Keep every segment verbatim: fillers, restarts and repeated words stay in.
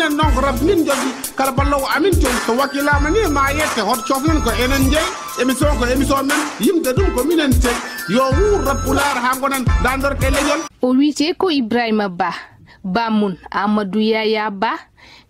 Enen noon ko rap min jogii, kala balloowo amin jogii. So wakilaama ni ma yette, hoto cofnen ko enen jeyi. Émission ko émission men, yimde ɗum ko minen teg. Yo wuur rap pulaar haa ngonen daandorɗe leñol. O wiyetee ko Ibrahima Ba, baamun Amadou Yaya Ba,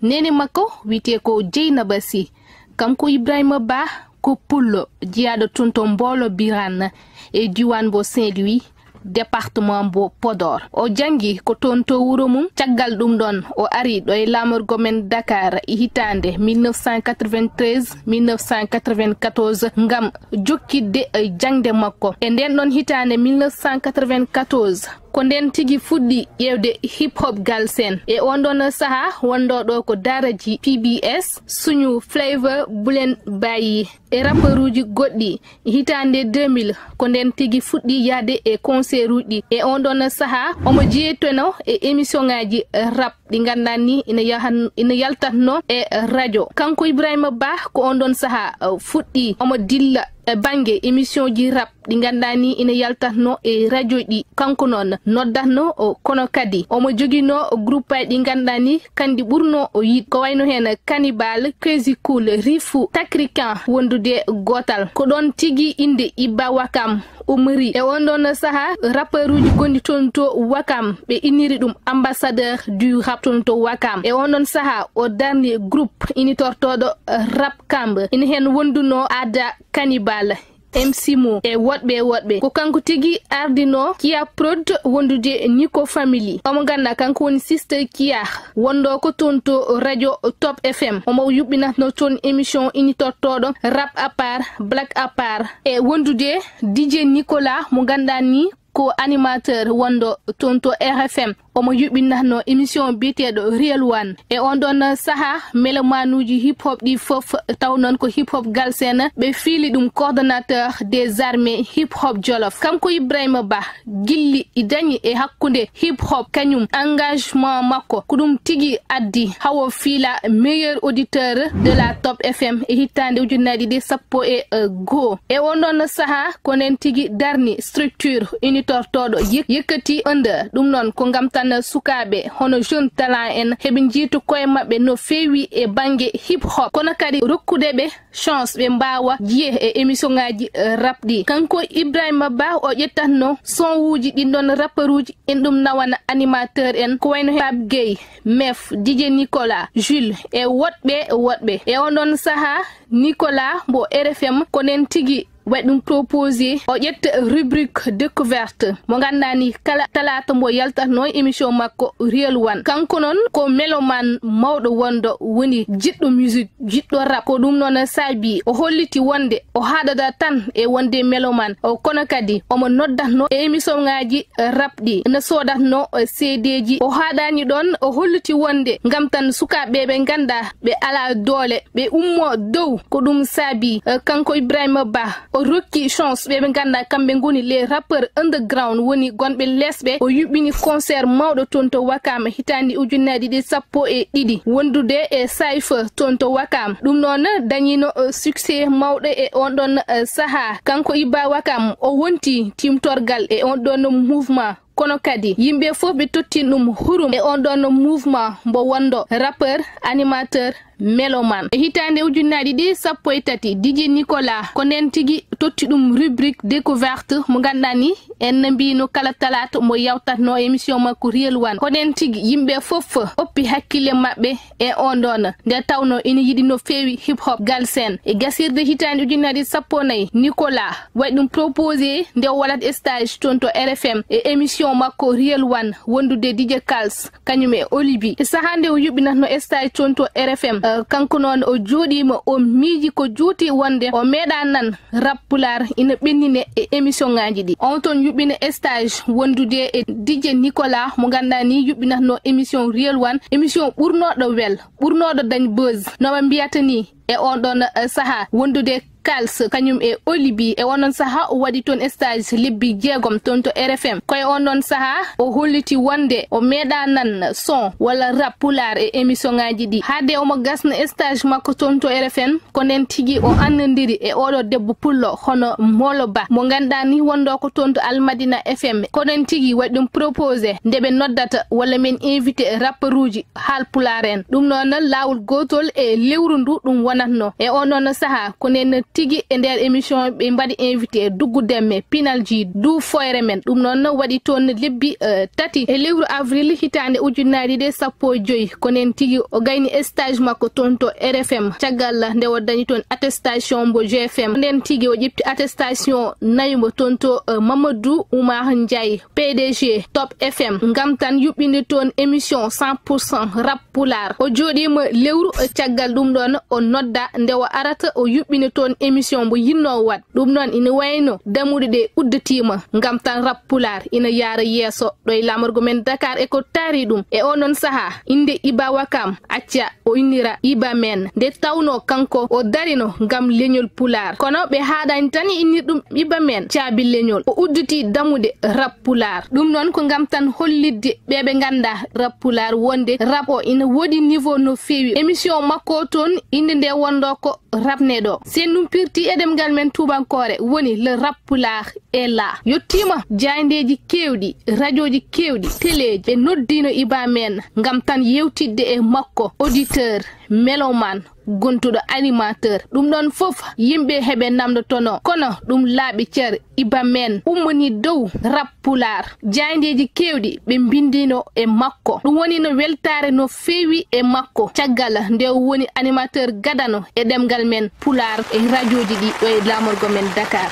neene makko wiyetee ko Jeynaba Sy. Kanko Ibrahima Ba ko pullo jiyaaɗo toon to Mboolo Birane e diiwaan mbo Saint-Louis, département mbo Podor. O janngi ko toon to wuro mum. Caggal ɗum ɗoon, o ari ɗo e laamorgo men Dakar e hitaande mille neuf cent quatre-vingt-treize, mille neuf cent quatre-vingt-quatorze ngam jokkitde e jaŋde makko. E ndeen ɗoon hitaande mille neuf cent quatre-vingt-quatorze, ko ndeen tigi fuɗɗi ƴeewde hip hop Galsen. E oon ɗoon sahaa, wonɗo ɗo ko daaraji P B S, Suñu Flavor, Bulen Bayi e rappeuruuji goɗɗi. Hitaande deux mille, ko ndeen tigi fuɗɗi yahde e concert uji. E oon ɗoon sahaa, omo jeyetenoo e émission ngaaji rap ɗi ngannduɗaa ni ina yahan-, ina yaltatnoo e radio. Kanko Ibrahima Ba, ko oon ɗoon sahaa, uh, fuɗɗi omo dilla e bannge émission ji rap ɗi ngannduɗaa ni ina yaltatnoo e radio ɗi. Kanko noon noddatnoo o, kono kadi omo joginoo groupe aji ɗi ngannduɗaa ni kanɗi ɓurnoo o yiɗ. Ko wayno heen Cannibal, Crazy Cool, Rifu, Takrikan wondude gootal. Ko ɗoon tigi innde Ibba Wakam ummori. E oon ɗoon sahaa, rappeuruuji gonɗi toon to Wakam, ɓe inniri ɗum ambassadeur du rap toon to Wakam. E oon ɗoon sahaa, o darni groupe initortooɗo Rap Camp. Ina heen wondunoo Ada Cannibal, M C Mo e woɗɓe e woɗɓe. Ko kanko tigi ardinoo Kia Prod wondude Nico Family. Omo ngannduɗaa kanko woni Sister Kia, wonɗo ko toon to radio Top F M. Omo yuɓɓinatnoo toon émission initortooɗo Rap à part, Black à part, e wondude D J Nicolas mo ngannduɗaa ni ko animateur wonɗo toon to R F M. Omo yuɓɓinatnoo émission biyeteeɗo Real One. E oon ɗoon sahaa, melomanuuji hip hop ɗi fof, taw noon ko hip hop Galsen, ɓe fiili ɗum coordonnateur des armées hip hop Jolof. Kanko Ibrahima Ba, gilli i dañi e hakkunde hip hop, kañum engagement makko, ko ɗum tigi addi hawo fiila meilleur auditeur de la Top F M e hitaande ujunnaji ɗiɗi sappo e goo. E oon ɗoon sahaa, ko ndeen tigi darni structure initortooɗo yek-, yekkati inde. Ɗum noon ko ngam tan sukaaɓe hono jeune talent en heɓe njiytu koye maɓɓe no feewi e bannge hip hop, kono kadi rokkude ɓe chance ɓe mbaawa jiye e émission ngaaji, eh, rap ɗi. Kanko Ibrahima Ba, o ƴettatno son uji ɗin ɗon rappeuruji, en ɗum nawana animateur en ko wayno Pape Gueye, Mef, D J Nicolas, Jules e woɗɓe woɗɓe. E on ɗon sahaa, Nicolas mbo R F M ko nen tigi waɗi ɗum proposé o ƴetta rubrique découverte mo ngannduɗaa ni kala talaata mbo yaltatno e émission makko Real One. Kanko noon ko mélomane mawɗo wonɗo woni jiɗɗo musique, jiɗɗo rap. Ko ɗum noon saabi o holliti wonde o haɗata tan e wonde mélomane o, kono kadi omo noddatno e émission ngaaji rap ɗi, no soodatno C D ji. O haɗaani ɗoon, o holliti wonde ngam tan sukaaɓe ɓe ngannduɗaa ɓe alaa doole, ɓe ummo dow. Ko ɗum saabi, eh, kanko Ibrahima Ba, o rokki chance ɓe ɓe ngannduɗaa kamɓe ngoni les rappeurs underground, woni gonɓe lesɓe. O yuɓɓini concert mawɗo toon to Wakam hitaande ujunnaji ɗiɗi sappo e ɗiɗi, wondude e Cypher toon to Wakam. Ɗum noon dañino, eh, succès mawɗo e on ɗon, eh, sahaa. Kanko Ibba Wakam, o wonti timtorgal e on ɗon mouvement. Kono kadi, yimɓe fof ɓe tottini ɗum hurum e on ɗon mouvement mbo wonɗo rappeur, animateur, mélomane. E hitaande ujunnaji ɗiɗi sappo e tati, D J Nicolas, ko nden tigi totti ɗum rubrique découverte mo ngannduɗaa ni en mbino kala talaata mo yawtatno émission makko Real One. Ko nden tigi yimɓe fof oppi hakkille maɓɓe e on ɗon, nde tawno ina yiɗi no feewi hip hop Galsen. E gasirde hitaande ujunnaji sappo nayi, Nicolas waɗi ɗum proposé nde o waɗat stage toon to R F M e émission makko Real One, wondude D J Kals, kañum e Olibi. E sahaa nde o yuɓɓinatno stage toon to R F M, eh, kanko noon o jooɗiima, o miiji ko juuti wonde o meeɗaa nan rap pulaar ina ɓennine e émission ngaaji ɗi. On toon yuɓɓina stage wondude e D J Nicolas mo ngannduɗaa ni yuɓɓinatno émission Real One, émission ɓurnooɗo wel, ɓurnooɗo dañ buzz, no ɓe mbiyata ni e on ɗon, eh, sahaa, wondude Kals, kañum e Olibi. E onon saha o waɗi toon stage lebbi jeegom toon to R F M. Ko e onon saha o holliti wonde o meeɗa nan son walla rap pulaar e émission ŋaaji ɗi. Hade omo gasna stage makko toon to R F M, ko nden tigi o anndondiri e oɗo debbo pullo hono Molo Ba, mo ngannduɗaa ni wonɗo ko toon to Almadina F M. Ko nden tigi waɗi ɗum proposé nde ɓe noddata walla men invité rapperuuji haalpulaar en. Ɗum noon laawol gootol e lewru ndu ɗum wonatno. E on ɗon saha ko nden tigi e nder émission ɓe mbaɗi invité Duggu Demme, Pinal Ji, Duu Foyre Men. Ɗum noon waɗi toon lebbi, eh, tati e lewru avril hitaande ujunnaji ɗiɗi e sappo e joyi. Ko nden tigi o gayni stage makko toon to R F M. Caggal nde o dañi toon attestation mbo G F M. Nden tigi o ƴetti attestation nayi mbo toon to, eh, Mamadou Oumar Ndiaye, P D G Top F M, ngam tan yuɓɓinde toon émission cent pour cent rap pulaar. O jooɗiima lewru, eh, caggal ɗum ɗoon o nodda nde o arata o yuɓɓina toon émission mbo yinnoo waɗ. Ɗum noon ina wayno dammuɗe ɗe udditiima ngam tan rap pulaar ina yaara yeeso ɗo e laamorgo men Dakar e ko taari ɗum. E oo noon sahaa, innde Iba Wakam acca o innira Iba Men, nde tawnoo kanko o darino ngam leñol pulaar. Kono ɓe haaɗaani tan e innir ɗum Iba Men caabi leñol. O udditi dammuɗe rap pulaar. Ɗum noon ko ngam tan hollitde ɓe ɓe nganndaa rap pulaar wonde rap o ina woodi niveau no feewi. Émission makko o toon, innde nde wonɗo ko Rap Neɗo. Si en ɗum pirti e ɗemngal men tuubankoore, woni le rap pulaar est là. Yettiima jaayndeeji keewɗi, rajooji keewɗi, teleeji, ɓe noddiino Iba Men ngam tan yewtidde e makko, auditeur, mélomane, gontuɗo animateur. Ɗum ɗoon fof yimɓe heɓe namdotono, kono ɗum laaɓi cer. Iba Men ummanii dow rap pulaar. Jaayndeeji keewɗi ɓe mbinndino e makko. Ɗum wonino weltaare no feewi e makko, caggal nde o woni animateur gadano e ɗemngal men pulaar e rajooji ɗi ɗo e laamorgo men Dakar.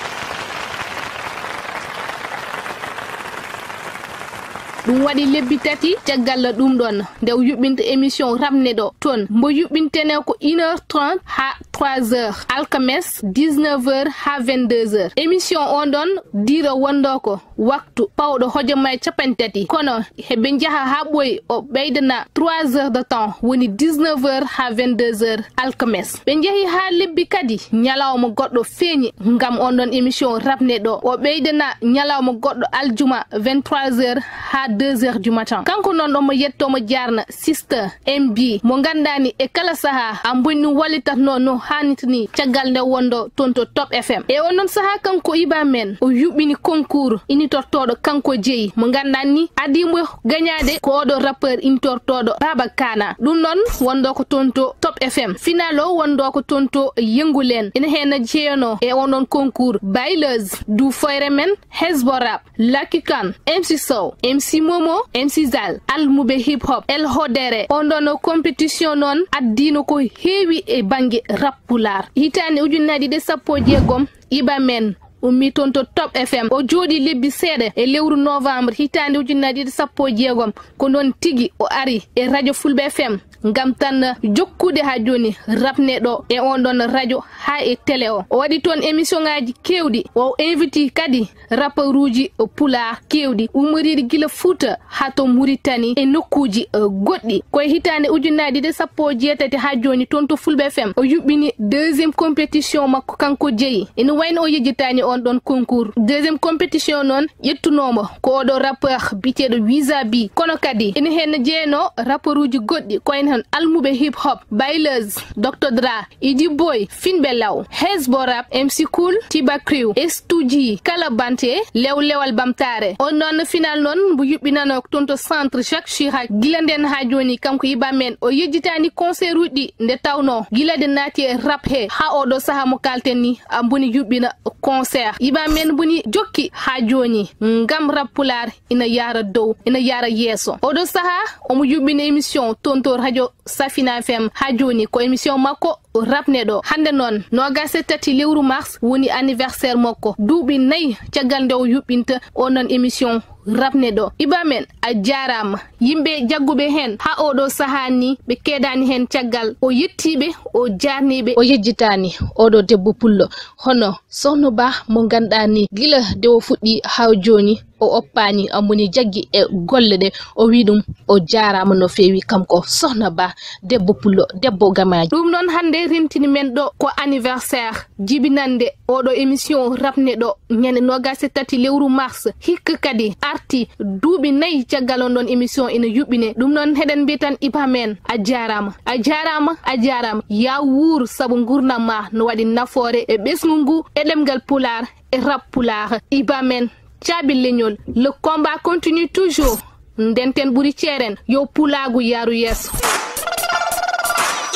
Ɗum waɗi lebbi tati caggal ɗum ɗoon nde o yuɓɓinta émission Rap Neɗo toon. Mbo yuɓɓintenee ko une heure trente haa trois heures, alkames dix-neuf heures haa vingt-deux heures. Émission on ɗoon diiro wonɗo ko waktu pawɗo hojomaaji capanɗe tati. Kono heɓe njaha haa ɓooyi o ɓeydana trois heures de temps, woni dix-neuf heures haa vingt-deux heures alkames. Ɓe njehi haa lebbi kadi ñalawma goɗɗo feeñi ngam on ɗon émission Rap Neɗo. O ɓeydana ñalawma goɗɗo aljuma vingt-trois heures haa deux heures du matin. Kanko noon ɗon mo yetto mo jaarna Sister M B mo ngannduɗaa ni e kala sahaa a mboni ɗum wallitatnoo no haanirta ni caggal nde wonɗo toon to Top F M. E on ɗon sahaa kanko Iba Men o yuɓɓini concours initortooɗo kanko jeyi mo ngannduɗaa ni adii mo gañaade ko oɗo rappeur intortooɗo Baba Kana. Ɗum noon wonɗo ko toon to Top F M. Final o wonɗo ko toon to Yengulen. Ina heen jeyanoo e on ɗon concours Baileuse, Duu Foyre Men, Hezbo Rap, Lucky Khan, M C Sow, M C Momo, M C Zal, Almube Hip Hop, El Hodere. On ɗon o compétition noon addiino ko heewi e bannge rap pulaar. Hitaande ujunnaji ɗiɗi e sappo e jeegom, Iba Men ummi toon to Top F M. O jooɗi lebbi seeɗa e lewru novembre hitaande ujunnaji ɗiɗi e sappo e jeegom. Ko noon tigi o ari e rajo Fulɓe F M ngam tan jokkude haa jooni Rap Neɗo e on ɗon rajo haa e télé o. O waɗi toon émission ŋaaji keewɗi. O inviti kadi rappeuruuji pulaar keewɗi ummoriiɗi gila Fuuta haa to Muritani e nokkuuji, eh, goɗɗi. Ko e hitaande ujunnaji ɗiɗi e sappo e jeetati haa jooni toon to Fulɓe F M o yuɓɓini deuxième compétition makko kanko jeyi. Ina wayno o yejjitaani on ɗon concours. Deuxième compétition noon ƴettunoomo ko oɗo rappeur biyeteeɗo Wiza B. Kono kadi ina heen jeyanoo rappeuruuji goɗɗi ko en heen Almube Hip Hop, Baileuse, Docteur Dra, Idi Boy, Finɓe Law, Hezbo Rap, M C Cool, Tiba Crew, S two G, Kala Bante, Lew Lewal Bamtaare. On noon final noon mbo yuɓɓinanoo toon to centre Jacques Chirac. Gila ndeen haa jooni kanko Iba Men o yejjitaani concert uji ɗi nde tawnoo gila nde naati e rap he haa oɗo sahaa mo kaalten ni a mboni yuɓɓina concert. Iba Men mboni jokki haa jooni ngam rap pulaar ina yaara dow, ina yaara yeeso. Oɗo sahaa omo yuɓɓina émission toon to rajo Safina F M. Haa jooni ko émission makko Rap Neɗo. Hannde noon noogaas e tati lewru mars woni anniversaire makko, duuɓi nayi caggal nde o yuɓɓinta on ɗon émission Rap Neɗo. Iba Men a jaaraama. Yimɓe jagguɓe heen haa oɗo sahaa ni ɓe keedaani heen caggal. O yettiiɓe, o jaarniiɓe, o yejjitaani oɗo debbo pullo hono Sohno Ba mo ngannduɗaa ni gila nde o fuɗɗi haa jooni o oppaani, moni jaggi e golle ɗe. O wi ɗum, o jaaraama no feewi, kanko Sohna Ba, debbo pullo, debbo gamaaji. Ɗum noon hannde rentini men ɗo ko anniversaire jibinande oɗo émission raɓne ɗo ñande noogaas e tati lewru mars. Hikka kadi arti duuɓi nayi caggal on ɗon émission ina yuɓɓine. Ɗum noon heɗen mbiya tan Iba men, a jaaraama, a jaaraama, a jaaraama. Yaa wuur sabu nguurndam ma no waɗi nafoore e ɓesngu ngu e ɗemngal Pulaar e rap Pulaar. Iba men, caabi leñol. Le combat continue toujours. Ndenten ɓuri ceeren, yo pulaagu yaaru yeeso.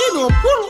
Ino pul